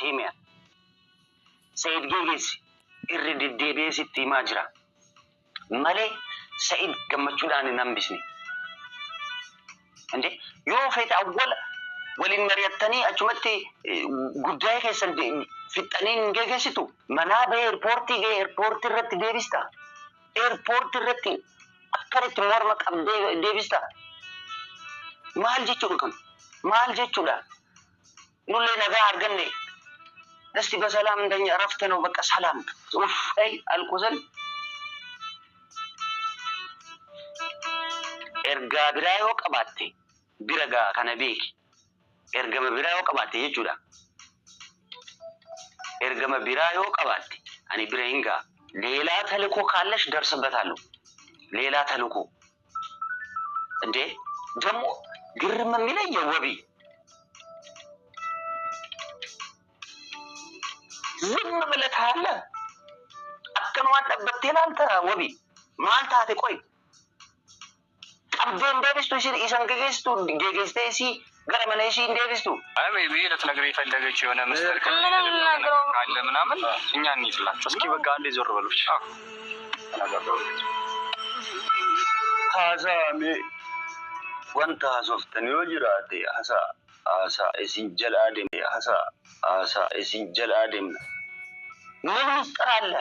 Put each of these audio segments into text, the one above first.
sitti hime. Sa'id geegeessi irri deddeebi'ee sitti himaa jira. Malee Sa'id gammachuudhaan hin hambisne. እንዴ yoo feete awwala waliin mari'attanii achumatti guddaa keessan fixxanii hin geeggeessitu. Manaa bahee eerpoortii ga'e eerpoortii irratti deebista. Eerpoortii irratti akkanitti morma qabdee deebista. Maal jechuudha kun? Maal jechuudha? Nullee nagaa arganne. እስቲ በሰላም እንደኛ እረፍት ነው። በቃ ሰላም ኡፍ አይ አልኩዘን ergaa biraa yoo qabaatte bira gaa kana beeki. Ergama biraa yoo qabaatte jechuudha. Ergama biraa yoo qabaatte ani bira hin gaa. ሌላ ተልእኮ ካለሽ ደርስበታለሁ። ሌላ ተልእኮ እንዴ ደግሞ ግርም የሚለኝ የወቢ ዝም ብለህ ታያለህ። Akkanumaan dhaabbattee ilaalta wabi maal taate qoy qabdee hin deebistu isin isan gegeessitu gegeessitee isii gara mana isii hin deebistu. አይ maybe ልትነግረው የፈለገች የሆነ ምስጢር ምንም ልነግረው ካለ ምናምን እኛ እንይዝላቸው። እስኪ በቃ አንዴ ዞር በሉ። እሺ። Haasaame wanta haasoftan yoo jiraate haasaa haasaa isin jala adeemna haasaa haasaa isin jala adeemna. ምን ምስጢር አለ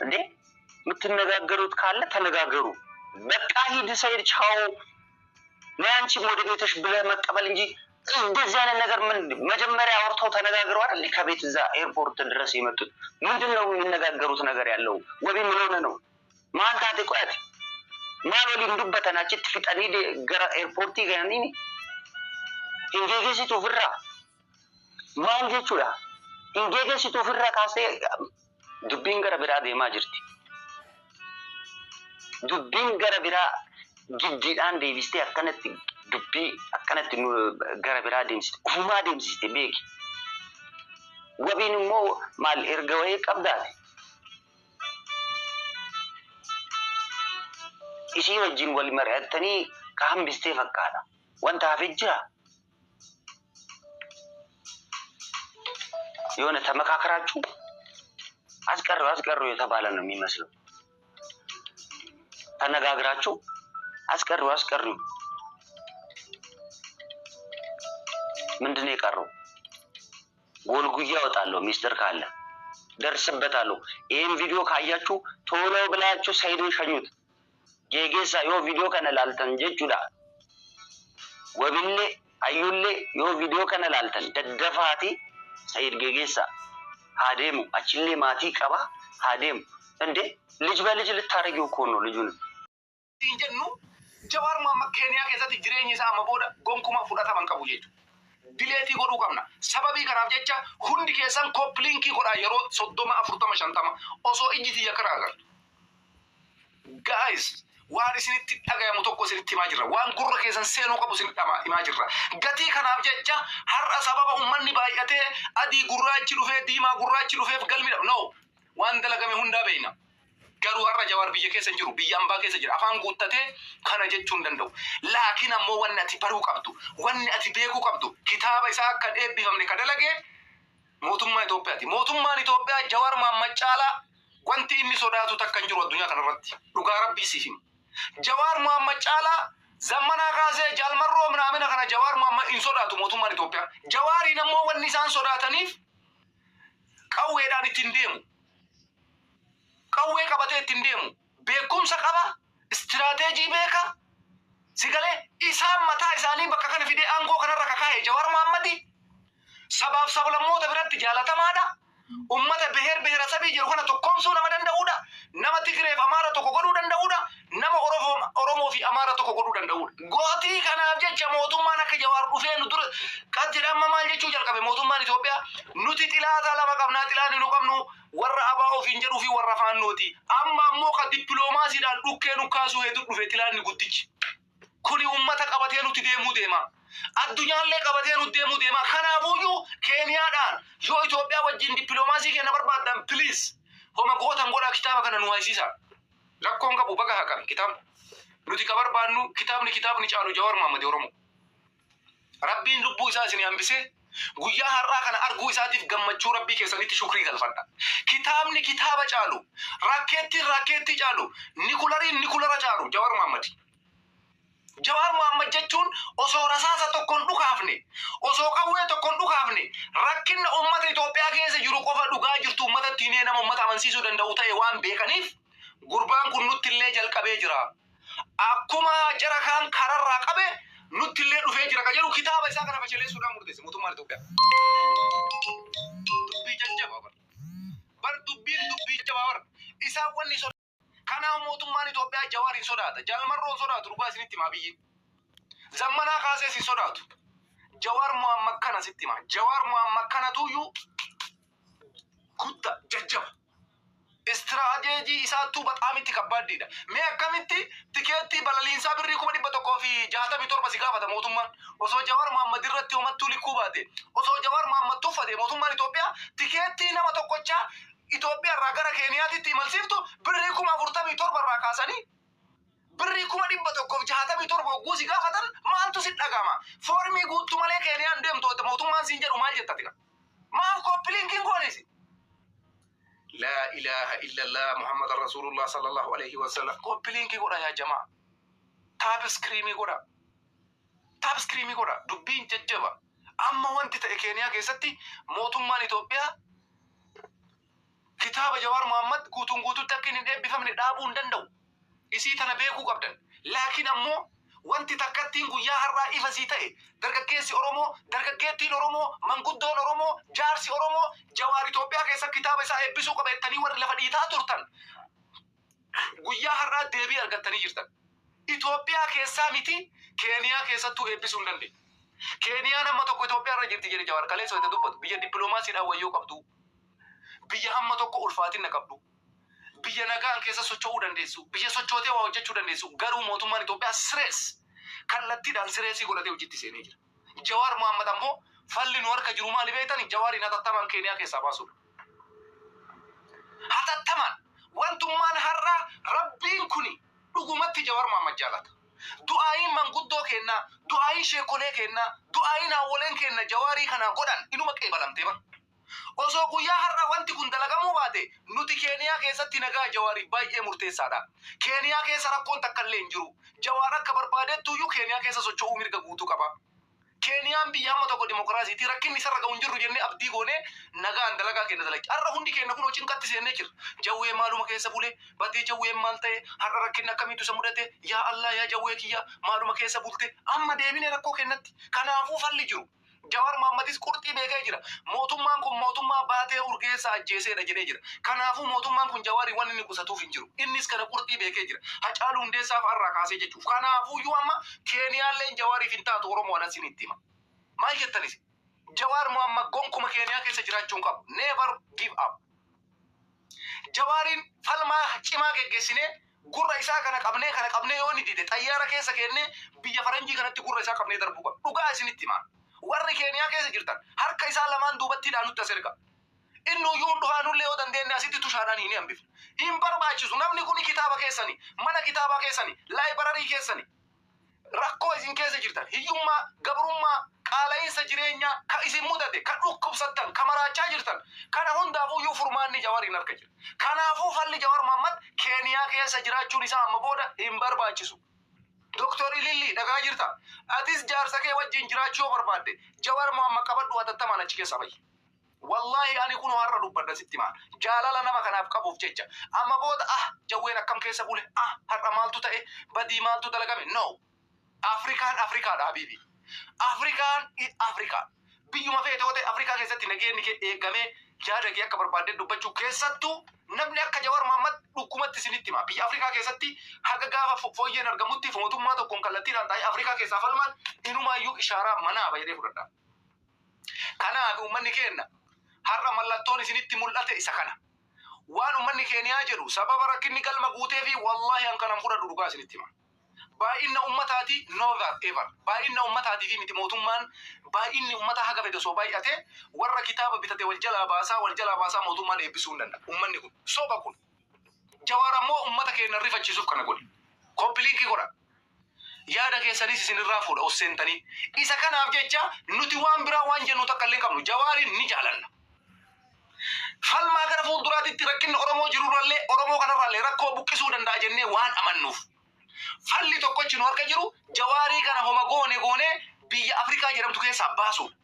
እንዴ? የምትነጋገሩት ካለ ተነጋገሩ። በቃ ሂድ ሰይድ ቻው፣ ነይ አንቺም ወደ ቤትሽ ብለህ መቀበል እንጂ እንደዚህ አይነት ነገር ምን መጀመሪያ አውርተው ተነጋግረው አይደል ከቤት እዛ ኤርፖርት ድረስ የመጡት? ምንድን ነው የሚነጋገሩት ነገር ያለው? ወቢ ምን ሆነ ነው maal taate qoyate maal waliin dubbatan achitti fixanii gara eerpoortii galanii hin geeggeessitu ofirraa maal jechuudha? Hin geeggeessitu ofirraa kaasee dubbiin gara biraa deemaa jirti. Dubbiin gara biraa giddiidhaan deebistee akkanatti dubbii akkanatti gara biraa deemsiste ofumaa deemsiste beeki. Wabiin immoo maal erga wayii qabdaate? Isii wajjin wal mari'attanii ka hambistee fakkaata. Wanta hafe jira. የሆነ ተመካከራችሁ አስቀረው አስቀረው የተባለ ነው የሚመስለው። ተነጋግራችሁ አስቀረው አስቀረው። ምንድን ነው የቀረው? ጎልጉዬ አወጣለሁ። ሚስጥር ካለ ደርስበታለሁ። ይህን ቪዲዮ ካያችሁ ቶሎ ብላችሁ ሰይድን ሸኙት። Geegeessa yoo viidiyoo kana laaltan jechuudha. Wabillee ayyullee yoo viidiyoo kana laaltan daddafaati Sayid geegeessa haa deemu achillee maatii qaba haa deemu. እንዴ ልጅ በልጅ ልታረጊው እኮ ነው ልጁን። Siin jennu Jawaar Mohammad Keeniyaa keessatti jireenyi isaa amma booda gonkumaa fudhatama hin qabu jechuudha. Delete godhuu qabna. Sababii kanaaf jecha hundi keessan copy link godhaa yeroo 30, 40, 50 osoo ijji tiyya kana agartu. Guys, waan isinitti dhagayamu tokko isinitti himaa jirra. Waan gurra keessan seenuu qabu isinitti himaa jirra. Gatii kanaaf jecha har'a sababa uummanni baay'atee adii gurraachi dhufee diimaa gurraachi dhufeef galmi dhabu. No, waan dalagame hundaa beekna. Garuu har'a Jawaar biyya keessa hin jiru, biyya ambaa keessa jira. Afaan guuttatee kana jechuu hin danda'u. Laakiin ammoo wanni ati baruu qabdu, wanni ati beekuu qabdu, kitaaba isaa akka hin eebbifamne ka dalage mootummaa Itoophiyaati. Mootummaan Itoophiyaa Jawaar Mohammad caalaa wanti inni sodaatu takka hin jiru addunyaa kanarratti. Dhugaa Rabbii siif hima. Jawaar Mohammad caalaa zammanaa kaasee jaalmarroo minaamina kana Jawaar Mohammad hin sodaatu mootummaan Itoophiyaa. Jawaariin ammoo wanni isaan sodaataniif qawweedhaan ittiin deemu. Qawwee qabatee ittiin deemu. Beekumsa qaba, istiraateejii beeka. Sigalee isaan mataa isaanii bakka kana fidee aangoo kanarra kakaa'e Jawaar Mohammadi sabaaf sablammoota biratti jaalatamaadha. Ummata beher beheresabii jiru kana tokkoomsuu nama danda'uudha. Nama Tigireef Amaara tokko godhuu danda'uudha. Nama Oromoo fi Amaara tokko godhuu danda'uudha. Gootii kanaaf jecha mootummaan akka Jawaar dhufee nu dura qas jedhe amma maal jechuu jalqabe mootummaan Itoophiyaa nuti xilaata lama qabnaa xilaanni nu qabnu warra abaa ofiin jedhuu fi warra faannooti. Amma ammoo ka dippiloomaasiidhaan dhukkee nu kaasuu hedduu dhufe xilaanni guddichi. Kuni ummata qabatee nuti deemuu deema. Addunyaallee qabatee nuti deemuu deema. Kanaafuyyuu Keeniyaadhaan yoo Itoophiyaa wajjin dippiloomaasii kenna barbaaddan please homa gootan godhaa kitaaba kana nu haysiisa. Rakkoon qabu baga haqame kitaabni. Nuti ka barbaannu kitaabni caalu Jawaar Mohammad Oromoo. Rabbiin lubbuu isaa isin hambisee guyyaa har'aa kana arguu isaatiif gammachuu Rabbii keessanitti shukrii galfadha. Kitaabni kitaaba caalu, rakkeettiin rakkeettii caalu, nikulariin nikulara caalu Jawaar Muhammad. Jawaar Muhammad jechuun osoo rasaasa tokkoon dhukaafne, osoo qawwee tokkoon dhukaafne, rakkinna uummata Itoophiyaa keessa jiru qofa dhugaa jirtu uummatatti himee nama uummata amansiisuu danda'u ta'e waan beekaniif gurbaan kun nutti illee jalqabee jira. Akkuma jara kaan kararraa qabe nutti illee dhufee jira kan jedhu kitaaba isaa kana fashaleessuudhaan murteesse mootummaan Itoophiyaa. Dubbii jajjabaa bar. Bar dubbiin dubbii jajjabaa bar. Isaan wanni sodaa. Kanaaf mootummaan Itoophiyaa Jawaar hin sodaata. Jaalmarroo hin sodaatu, dhugaa isinitti himaa biyyi. Zammanaa kaasees hin sodaatu. Jawaar Muhammad kana sitti hima. Jawaar Muhammad kanatuyyuu guddaa jajjaba. Istiraateejii isaattuu baxaamitti kabbaaddiidha. Mee akkamitti tikeettii balaliinsaa birrii 167,000 si gaafata mootummaan? Osoo Jawaar Muhammad irratti homattuu likkuu baate, osoo Jawaar Muhammad tuffate mootummaan Itoophiyaa tikeettii nama tokkochaa Itoophiyaa irraa gara Keeniyaatitti imalsiiftu birrii 47,000 irraa kaasanii birrii 167,000 hogguu si gaafatan maaltu si dhagama? Foormii guuttu malee Keeniyaan deemtu mootummaan siin jedhu maal jettati? Maaf copy linkiin goonisi? Laa ilaaha illallah Muhammad Rasulullah sallallahu alaihi wasallam. Copy linkii godha yaa jamaa. Tap screenii godha. Tap screenii godha. Dubbiin jajjaba. Amma wanti ta'e Keeniyaa keessatti mootummaan Itoophiyaa kitaaba Jawaar Muhammad guutuun guututti akka inni hin eebbifamne dhaabuu hin danda'u. Isii tana beekuu qabdan. Laakiin ammoo wanti takkattiin guyyaa har'aa ifa sii ta'e, dargaggeessi Oromoo, dargaggeettiin Oromoo, manguddoon Oromoo, jaarsi Oromoo Jawaar Itoophiyaa keessa kitaaba isaa eebbisuu qaba jettanii warri lafa dhiitaa turtan guyyaa har'aa deebii argattanii jirtan. Itoophiyaa keessaa miti, Keeniyaa keessattuu eebbisuu hin dandeenye. Keeniyaan hamma tokko Itoophiyaa irra jirti jedhe Jawaar kaleessa wayita dubbatu, biyya dippiloomaasiidhaan wayyoo qabdu. Biyya hamma tokko ulfaatina qabdu. Biyya nagaan keessa socho'uu dandeessu. Biyya sochootee waa hojjechuu dandeessu. Garuu mootummaan Itoophiyaa sirees kallattiidhaan sireesii godhatee hojiitti seenee jira. Jawaar Muhammad ammoo falli nu harka jiru maali beektani? Jawaariin hatattamaan Keeniyaa keessaa baasuudha. Hatattamaan wantummaan har'a Rabbiin kuni dhugumatti Jawaar Muhammad jaalata. Du'aayiin manguddoo kennaa, du'aayiin sheekolee kennaa, du'aayiin haawwoleen kenna Jawaarii kanaa godhan inuma qeebalamtee bara. Osoo guyyaa har'a wanti kun dalagamuu baate nuti Keeniyaa keessatti nagaa Jawaariif baay'ee murteessaadha. Keeniyaa keessa rakkoon takka illee hin jiru. Jawaar akka barbaadettuyyuu Keeniyaa keessa socho'uu mirga guutuu qaba. Keeniyaan biyya hamma tokko dimokiraasiitii, rakkinni isarra ga'u hin jirru jennee abdii goonee nagaan dalagaa keenya dalagna. Har'a hundi keenya kunoo cinqatti seennee jirra. Jawwee maaluma keessa bule? Badii Jawween maal ta'e? Har'a rakkinni akkamiitu isa mudate? Yaa Allah, yaa Jawwee kiyya, maaluma keessa bulte? Amma deebinee rakkoo kennatti. Kanaafuu falli jiru. Jawaar Mohammadis qurxii beekee jira. Mootummaan kun mootummaa Baatee Urgeessaa ajjeeseedha jedhee jira. Kanaafuu mootummaan kun Jawaarii waan inni qusatuuf hin jiru. Innis kana qurxii beekee jira. Hacaaluu Hundeessaa fa'arraa kaasee jechuuf. Kanaafuyyuu amma Keeniyaalleen Jawaariif hin taatu, Oromoo anas itti hima. Maal jettanis? Jawaar Mohammad gonkuma Keeniyaa keessa jiraachuu hin qabu. Never give up. Jawaariin falmaa cimaa geggeessinee gurra isaa kana qabnee yoo inni dide xayyaara keessa kennee biyya faranjii kanatti gurra isaa qabnee darbuu qaba. Dhugaa isinitti himaa. Warri Keeniyaa keessa jirtan harka isaa lamaan duubattiidhaan nutti as erga. Inni uyyuu dhufaanullee yoo dandeenye asitti tushaadhaan hin hambifne. Hin barbaachisu, namni kun kitaaba keessani, mana kitaabaa keessani, library keessani. Rakkoo isin keessa jirtan, hiyyummaa, gabrummaa, qaala'iinsa jireenyaa ka isin mudate, ka dhukkubsattan, ka maraachaa jirtan, kana hundaafuyyuu furmaanni Jawaariin harka jira. Kanaafuu falli Jawaar Mohammad Keeniyaa keessa jiraachuun isaa amma booda hin barbaachisu. Doktor Ililli, dhagaa jirta. Atis jaarsa kee wajjin jiraachuu yoo barbaadde Jawaar Mohammad qabadhu, hatattamaan achi keessa bahi. Wallaahi ani kun har'a dubbadha sitti himaa. Jaalala nama kanaaf qabuuf jecha. Amma booda ah Jawween akkam keessa bule? Ah, har'a maaltu ta'e? Badii maaltu dalagame? No. Afrikaan Afrikaadha, habiibi. Afrikaan Afrikaa. Biyyuma feete yoo ta'e Afrikaa keessatti nageenyi kee eegamee yaada kee akka barbaadde dubbachuu, keessattuu namni akka Jawaar Mohammad, dhugumatti isinitti hima. Biyya Afrikaa keessatti haga gaafa fooyyeen argamutti mootummaa tokkoon kallattiidhaan taa'ee Afrikaa keessaa falmaan inumaayyuu ishaaraa manaa jedhee fudhadha. Kanaaf uummanni keenya har'a mallattoon isinitti mul'ate isa kana. Waan uummanni Keeniyaa jedhu sababa rakkinni galma guutee fi wallaahi an kanan fudhadhu, dhugaa isinitti hima. Baay'ina uummataati, never ever. Baay'ina uummataatii fi miti, mootummaan baay'inni uummataa haga fedhe osoo baay'ate warra kitaaba bitate wal jalaa baasaa, wal jalaa baasaa mootummaan eebbisuu hin danda'a. Uummanni kun soba kun. Jawaar ammoo uummata keenya rifachiisuuf kana godhe. Copy linkii godha. Yaada keessanis isinirraa fuudha os seentanii. Isa kanaaf jecha nuti waan biraa waan jennu takka illee hin qabnu. Jawaariin ni jaalanna. Falmaa gara fuulduraatitti rakkinni Oromoo jirurrallee, Oromoo kanarraallee rakkoo buqqisuu danda'a jennee waan amannuuf. Falli tokkochi nu harka jiru Jawaarii kana homa goone goonee biyya Afrikaa jedhamtu keessaa baasuudha.